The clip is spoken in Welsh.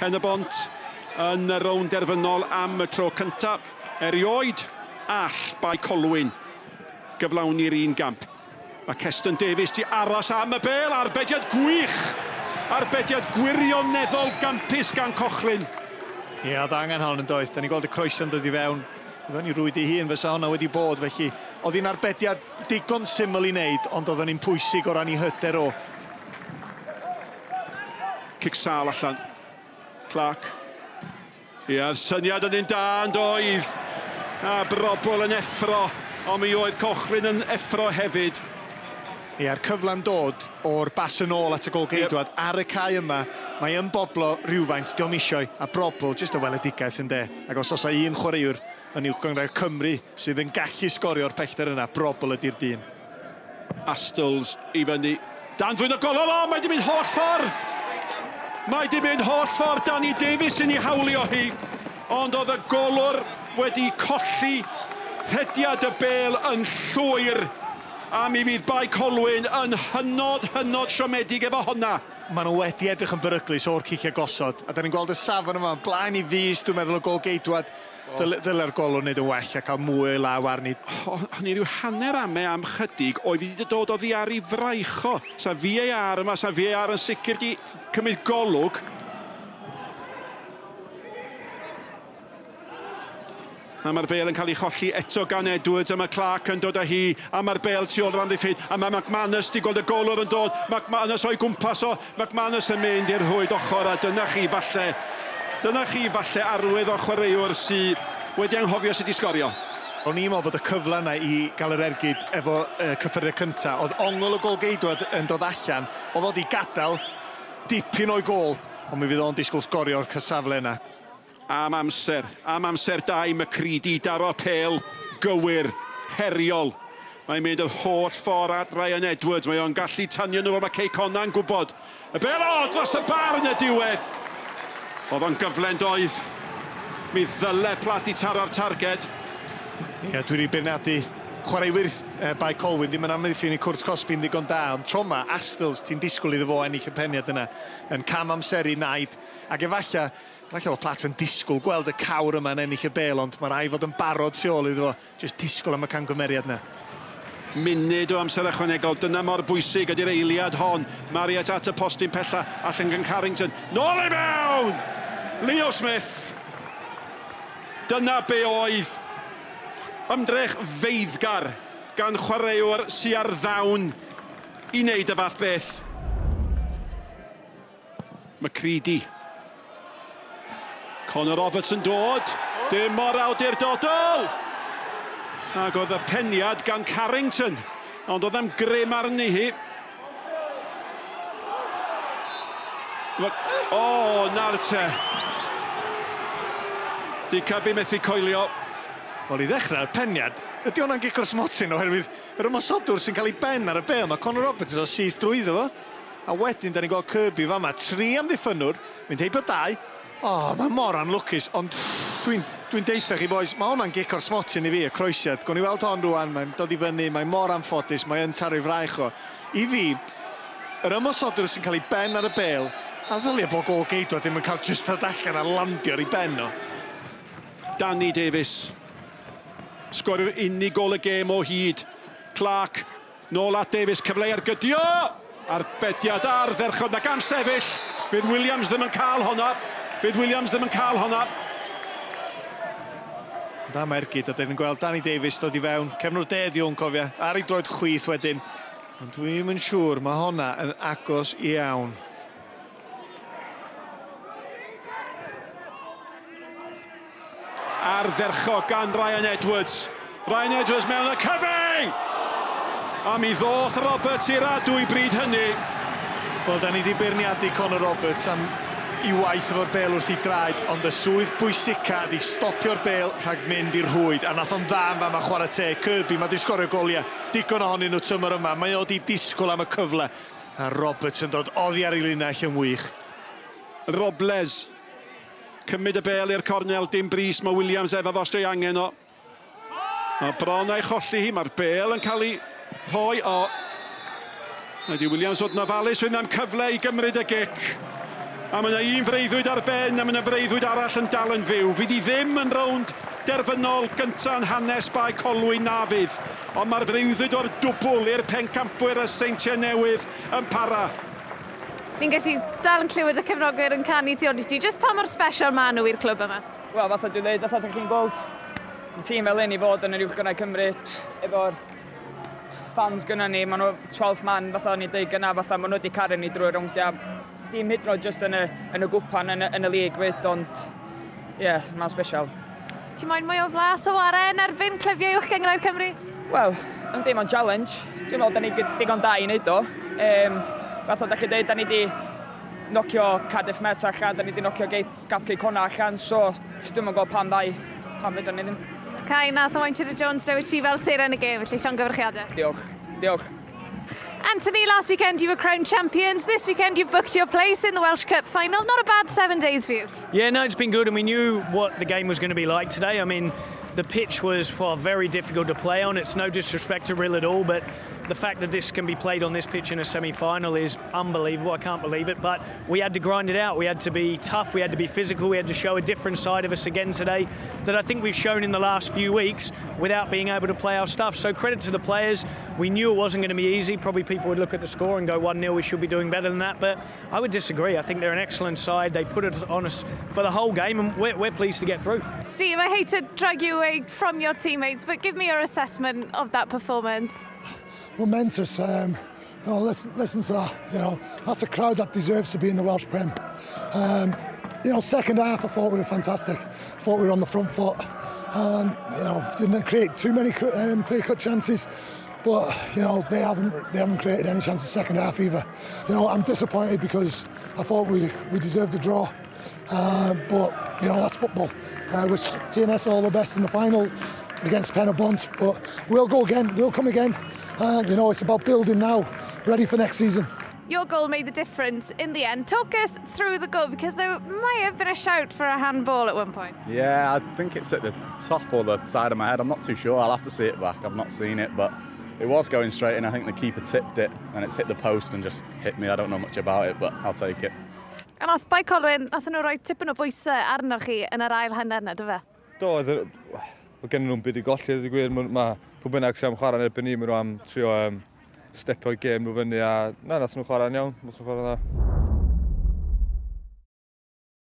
Pen-y-bont yn y rownd derfynol am y tro cyntaf erioed all Bae Colwyn gyflawni'r un gamp. Mae Keston Davies 'di aros am y bêl, arbediad gwych! Arbediad gwirioneddol gampus gan Cochrane. Ie, oedd angen hon yn doedd. Da ni'n gweld y croeso'n dod i fewn. Oedd o'n i rwyd ei hun fysa honna wedi bod, felly oedd hi'n arbediad digon syml i wneud, ond oedd o'n un pwysig o ran ei hyder o. Cic sâl allan. Clark. Ia'r syniad yn un da yn doedd. A Brobl yn effro, ond mi oedd Cochrane yn effro hefyd. Ia'r cyfle'n dod o'r bas yn ôl at y golgeidwad yep. ar y cae yma. Mae yn boblo rhywfaint, diolch eisiau, a Brobl, jyst y weledigaeth yn de. Ac os oes un chwaraewr yn Uwch Gynghrair Cymru sydd yn gallu sgorio'r pellter yna, Brobl ydy'r dyn. Astles i fyny. Dan fwyn o golwr, o, mae di mynd holl ffordd! Mae di mynd holl ffordd, Danny Davies sy'n ei hawlio hi. Ond oedd y golwr wedi colli rhediad y bêl yn llwyr. A mi fydd Bae Colwyn yn hynod, hynod siomedig efo honna. Maen nhw wedi edrych yn beryglus o'r ciciau gosod, a da ni'n gweld y safon yma, blaen i fys, dwi'n meddwl, y gôl-geidwad. Ddyle'r golwr wneud yn well a cael mwy o'i law arni. O'n i ryw hanner ame am chydig oedd hi 'di dod oddi ar ei fraich o. Sa VAR yma, sa VAR yn sicr 'di cymryd golwg. A mae'r bêl yn cael ei cholli eto gan Edwards, a mae Clark yn dod â hi, a mae'r bêl tu ôl yr amddiffyn, a mae McManus 'di gweld y golwr yn dod, McManus o'i gwmpas o, McManus yn mynd i'r rhwyd ochr a dyna chi falle, dyna chi falle arwydd o chwaraewr sy wedi anghofio sut i sgorio. O'n i'n meddwl bod y cyfle yna i gael yr ergyd efo y cyffyrddiad cynta', oedd ongl y gôl-geidwad yn dod allan, oedd o 'di gadael dipyn o'i gôl, ond mi fydd o'n disgwyl sgorio'r safle yna. Am amser, am amser da i McCreadie daro pêl gywir, heriol. Mae'n mynd yr holl ffordd at Ryan Edwards. Mae o'n gallu tanio nhw fel mae Cei Connah yn gwybod. Y bêl, o, dros y bar yn y diwedd! Oedd o'n gyfle yn doedd? Mi ddyle Platt 'di taro'r targed. Ie, dwi 'di beirniadu chwaraewyr Bae Colwyn ddim yn amddiffyn i cwrt cosbi'n ddigon da, ond tro 'ma, Astles, ti'n disgwyl iddo fo ennill y peniad yna, yn cam amseru naid, ac efalla, Falle bod Platt yn disgwyl gweld y cawr yma yn ennill y bêl, ond mae rhaid fod yn barod tu ôl iddo fo. Jyst disgwyl am y camgymeriad yna. Munud o amser ychwanegol, dyna mor bwysig ydy'r eiliad hon. Marriott at y postyn pella, allan gan Carrington. Nôl i mewn! Leo Smith! Dyna be oedd ymdrech feiddgar gan chwaraewr sy ar ddawn i wneud y fath beth. McCreadie. Connor Roberts yn dod. Dim mor awdurdodol! Ac oedd y peniad gan Carrington. Ond oedd am grym arni hi. O, oh, nawr te. Dicabi methu coelio. Wel, i ddechrau'r peniad, ydy hwnna'n gic o'r smotyn oherwydd yr ymosodwr sy'n cael ei ben ar y bêl. Mae Connor Roberts yn dod syth drwyddo fo. A wedyn, da ni'n gweld Kirby fama, tri amddiffynnwr, mynd heibio dau. O, mae mor anlwcus, ond dwi'n dwi deutha chi boys, mae hwnna'n gic o'r smotyn i fi, y croesiad. Gwn i weld hon rwan, mae'n dod i fyny, mae mor anffodus, mae yn taro'i fraich o. I fi, yr ymosodwr sy'n cael ei ben ar y bêl, a ddylia bod gôl geidwad ddim yn cael jyst dod allan a landio ar ei ben o. Danny Davies, sgoriwr unig gôl y gêm o hyd. Clark Nôl at Davies, cyfle i ergydio! Arbediad ardderchog, na gan sefyll! Fydd Williams ddim yn cael honna. Fydd Williams ddim yn cael honna. Ond am ergyd, a dyn ni'n gweld Danny Davies dod i fewn. Cefnwr de ydi hwn, cofia. Ar ei droed chwith wedyn. Ond dwi'm yn siŵr, mae honna yn agos iawn. Ardderchog gan Ryan Edwards. Ryan Edwards mewn y cyfyng! A mi ddoth Roberts i'r adwy bryd hynny. Wel, da ni wedi beirniadu Connor Roberts am i waith efo'r bêl wrth i draed, ond y swydd bwysica ydi stopio'r bêl rhag mynd i'r rhwyd, a nath o'n dda yn fama chwarae teg. Kirby, mae 'di sgorio goliau, digon ohonyn nhw tymor yma, mae o 'di disgwyl am y cyfle, a Roberts yn dod oddi ar ei linell yn wych. Robles. Cymryd y bêl i'r cornel, dim brys, mae Williams efo fo os ei angen o. Mae bron a'i cholli hi, mae'r bêl yn cael ei rhoi o. Rhaid i Williams fod yn ofalus, fydd am cyfle i gymryd y gic. A mae yna un freuddwyd ar ben, a mae yna freuddwyd arall yn dal yn fyw. Fydd hi ddim yn rownd derfynol gynta'n hanes Bae Colwyn na fydd. Ond mae'r freuddwyd o'r dwbl i'r pencampwyr y Seintiau Newydd yn para. Ni'n gallu dal yn clywed y cefnogwyr yn canu tu ôl i ti. Just pa mor special maen nhw i'r clwb yma? Wel, fatha dwi'n dweud, fatha ydych chi'n gweld y tîm eleni fod yn yr Uwch Gynghrair Cymru efo'r fans gynna ni, maen nhw 12 man, fatha o'n i'n dweud gynna, fatha maen nhw wedi caru ni drwy'r rowndiau. Dim hyd yn oed just yn y gwpan, yn y lig fyd, ond ie, yeah, mae'n special. Ti moyn mwy o flas o ware yn erbyn clybiau Uwch Gynghrair Cymru? Wel, yndi, mae'n challenge. Dwi'n meddwl da ni digon da i wneud o. Fatha da chi dweud, da ni di nocio Cardiff Met allan, da ni di nocio Gap Cei Connah allan, so dwi'n meddwl gweld pam ddau, pam fedra ni ddim. Kai, nath Owain Tudor Jones dewis ti fel seren y gêm, felly llongyfarchiadau. Diolch, diolch. Anthony, last weekend you were crowned champions. This weekend you've booked your place in the Welsh Cup final. Not a bad 7 days for you. Yeah, no, it's been good, and we knew what the game was going to be like today. I mean, the pitch was, well, very difficult to play on. It's no disrespect to Rhyl at all, but the fact that this can be played on this pitch in a semi-final is unbelievable. I can't believe it. But we had to grind it out. We had to be tough. We had to be physical. We had to show a different side of us again today that I think we've shown in the last few weeks without being able to play our stuff. So credit to the players. We knew it wasn't going to be easy. Probably people would look at the score and go 1-0. We should be doing better than that. But I would disagree. I think they're an excellent side. They put it on us for the whole game, and we're pleased to get through. Steve, I hate to drag you away from your teammates, but give me your assessment of that performance. Momentous. No, listen, listen to that. That's a crowd that deserves to be in the Welsh Prem. Second half, I thought we were fantastic. I thought we were on the front foot, and didn't create too many clear-cut chances. But they haven't created any chances second half either. I'm disappointed because I thought we deserved a draw. But that's football. Wish TNS all the best in the final against Penybont. But we'll go again. We'll come again. It's about building now, ready for next season. Your goal made the difference in the end. Talk us through the goal, because there might have been a shout for a handball at one point. Yeah, I think it's at the top or the side of my head. I'm not too sure. I'll have to see it back. I've not seen it, but it was going straight in. I think the keeper tipped it and it's hit the post and just hit me. I don't know much about it, but I'll take it. A nath Bae Colwyn, nath nhw roi tipyn o bwysau arnoch chi yn yr ail hanner na, do fe? Do, oedd gen nhw'm byd i golli, dweud y gwir. Ma, pwy bynnag sy'n am chwarae yn erbyn ni, maen nhw am trio stepio'i gêm nhw fyny a na, nath nhw chwarae'n iawn, nath nhw chwarae'n dda.